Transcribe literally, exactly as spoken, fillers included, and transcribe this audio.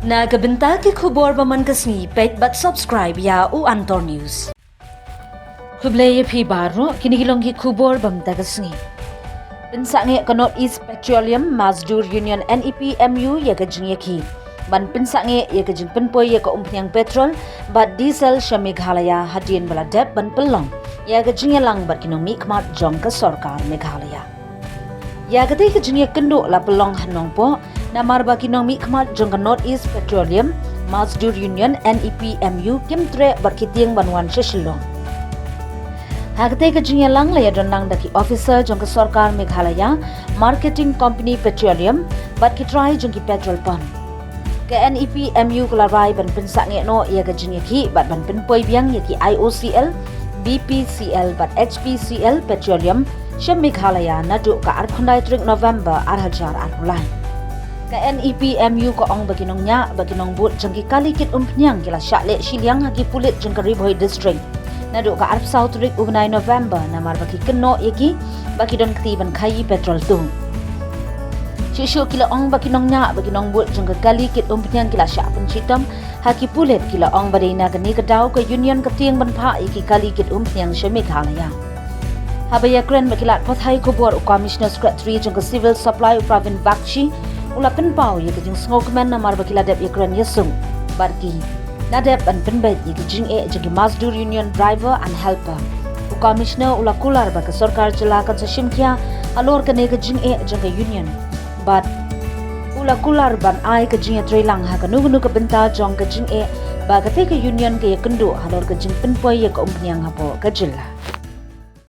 Na ka bynta ki khubor ba man ka sngi, peit bad subscribe ïa u Antor News. Khublei ïa phi baroh, kine ki long ki khubor ba mynta ka sngi. Pynsangeh ka North East Petroleum Mazdoor Union, N E P M U, ïa ka jingïakhih ban pynsangeh ïa ka jingpynpoi ïa ka umphniang petrol bad diesel sha Meghalaya hadien ba la dep ban pynlong ïa ka jingïalang bad ki nongmihkhmat jong ka sorkar Meghalaya. Ïa katei ka jingïakynduh la pynlong ha Nongpoh namar ba ki nongmihkhmat jong ka North East Petroleum Mazdoor Union, N E P M U, kim treh bad ki tieng ban wan sha Shillong. Ha katei ka jingïalang la ïadon lang da ki officer jong ka sorkar Meghalaya, Marketing Company Petroleum bad ki trai jong ki petrol pump. Ka N E P M U ka la rai ban pynsangeh noh ïa ka jingïakhih bad ban pynpoi biang ïa ki I O C L, B P C L bad H P C L Petroleum sha Meghalaya naduh ka arphew khyndai tarik November ar hajar arphew lai. Ka N E P M U ka ong ba ki nongñiah bad ki nongbud jong ki kali kit umphniang ki la shah leh shiliang ha ki pulit jong ka Ri Bhoi District naduh ka arphew saw tarik u bnai November namar ba ki kynnoh ïa ki ba ki don kti ban khaii petrol tuh. Shuh shuh ki la ong ba ki nongñiah bad ki nongbud jong ka kali kit umphniang ki la shah pynshitom ha ki pulit. Ki la ong ba dei na kane ka daw ka union ka tieng ban phah ïa ki kali kit umphniang sha Meghalaya. Haba ïakren bad ki lad pathai khubor, u Commissioner Secretary jong ka Civil Supply, u Pravin Bakshi, u la pynpaw ïa ka jingsngewkmen namar ba ki la dep ïakren ïasuk bad ki la dep ban pynbeit ïa ka jingeh jong ki Mazdoor Union driver and helper. U Commissioner u la kular ba ka sorkar jylla kan sa shim khia halor kane ka jingeh jong ka union bad u la kular ban ai ka jingïatreilang ha kano kano ka bynta jong ka jingeh ba katei ka union ka ïakynduh halor ka jingpynpoi ïa ka umphniang hapoh ka jylla.